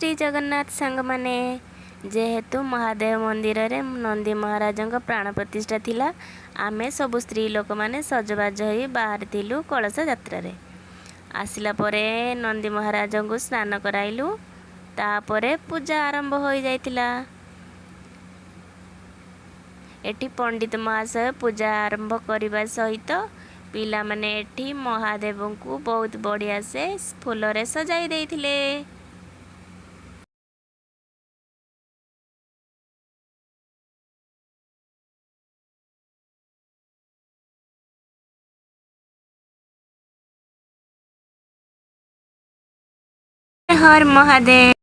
ଶ୍ରୀ ଜଗନ୍ନାଥ ସାଙ୍ଗମାନେ। ଯେହେତୁ ମହାଦେବ ମନ୍ଦିରରେ ନନ୍ଦୀ ମହାରାଜଙ୍କ ପ୍ରାଣ ପ୍ରତିଷ୍ଠା ଥିଲା, ଆମେ ସବୁ ସ୍ତ୍ରୀ ଲୋକମାନେ ସଜବାଜ ହୋଇ ବାହାରିଥିଲୁ କଳସ ଯାତ୍ରାରେ। ଆସିଲା ପରେ ନନ୍ଦୀ ମହାରାଜଙ୍କୁ ସ୍ନାନ କରାଇଲୁ। ତାପରେ ପୂଜା ଆରମ୍ଭ ହୋଇଯାଇଥିଲା। ଏଠି ପଣ୍ଡିତ ମହାଶୟ ପୂଜା ଆରମ୍ଭ କରିବା ସହିତ ପିଲାମାନେ ଏଠି ମହାଦେବଙ୍କୁ ବହୁତ ବଢ଼ିଆ ସେ ଫୁଲରେ ସଜାଇ ଦେଇଥିଲେ। ହର ମହାଦେବ।